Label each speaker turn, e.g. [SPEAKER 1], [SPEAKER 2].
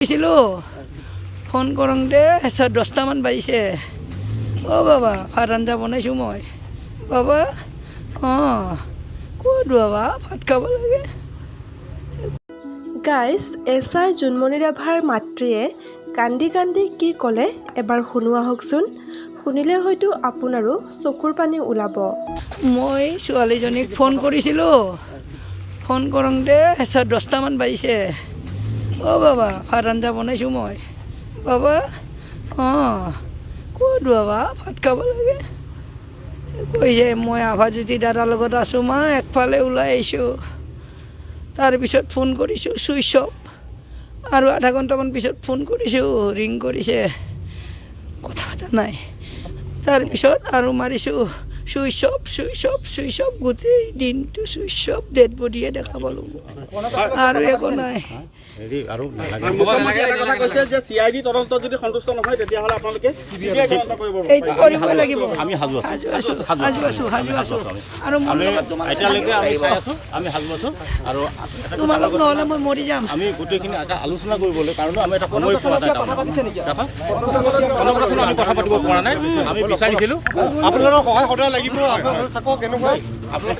[SPEAKER 1] কৰিছিলোঁ। ফোন কৰোঁতে 10টামান বাজিছে। অ' বাবা, ভাত আঞ্জা বনাইছোঁ মই বাবা। অঁ, ক'ত বাবা? ভাত খাব লাগে।
[SPEAKER 2] গাইজ, এছ I Jonmoni ৰাভাৰ মাতৃয়ে কান্দি কান্দি কি ক'লে এবাৰ শুনো আহকচোন। শুনিলে হয়তো আপোনাৰো চকুৰ পানী ওলাব।
[SPEAKER 1] মই ছোৱালীজনীক ফোন কৰিছিলোঁ। ফোন কৰোঁতে 10টামান বাজিছে। অ' বাবা, ভাত আঞ্জা বনাইছোঁ মই বাবা। অঁ, ক'ত বাবা? ভাত খাব লাগে। কৈছে, মই আভাজ্যোতি দাদাৰ লগত আছোঁ মা, একফালে ওলাই আহিছোঁ। তাৰপিছত ফোন কৰিছোঁ, ছুইচ অফ। আৰু আধা ঘণ্টামান পিছত ফোন কৰিছোঁ, ৰিং কৰিছে, কথা পতা নাই। তাৰপিছত আৰু মাৰিছোঁ, switch off, switch off, switch off. গোটেই দিনটো ছুইচ অফ। ডেড বডিয়ে দেখা পালোঁ আৰু একো নাই।
[SPEAKER 3] হেৰি আৰু নালাগে।
[SPEAKER 4] মুখ্যমন্ত্ৰী এটা কথা কৈছে যে চিআইডি তদন্তত যদি সন্তুষ্ট নহয়, তেতিয়াহ'লে আপোনালোকে চিবিআই তদন্ত কৰিব।
[SPEAKER 1] এইটো কৰিবই লাগিব।
[SPEAKER 3] আমি সাজু আছোঁ।
[SPEAKER 1] সাজু আছোঁ, সাজু আছোঁ, সাজু আছোঁ। আৰু মোৰ
[SPEAKER 3] আমি
[SPEAKER 1] লগত তোমালোক
[SPEAKER 3] এতিয়ালৈকে
[SPEAKER 1] থাকিব
[SPEAKER 3] আমি
[SPEAKER 1] লাগিব।
[SPEAKER 3] চাই আছোঁ, আমি সাজু আছোঁ আৰু এটা
[SPEAKER 1] তোমালোক নহ'লে মই মৰি যাম।
[SPEAKER 3] আমি গোটেইখিনি এটা আলোচনা কৰিবলৈ কাৰণে আমি এটা সময় পোৱা নাই। তাৰমানে তাৰপৰা কনকদাসত আমি কথা পাতিব পৰা নাই। আমি বিচাৰিছিলোঁ।
[SPEAKER 5] আপোনালোকৰ সহায় সদায় লাগিব, আপোনালোক থাকক এনেকুৱা।
[SPEAKER 3] আপোনালোক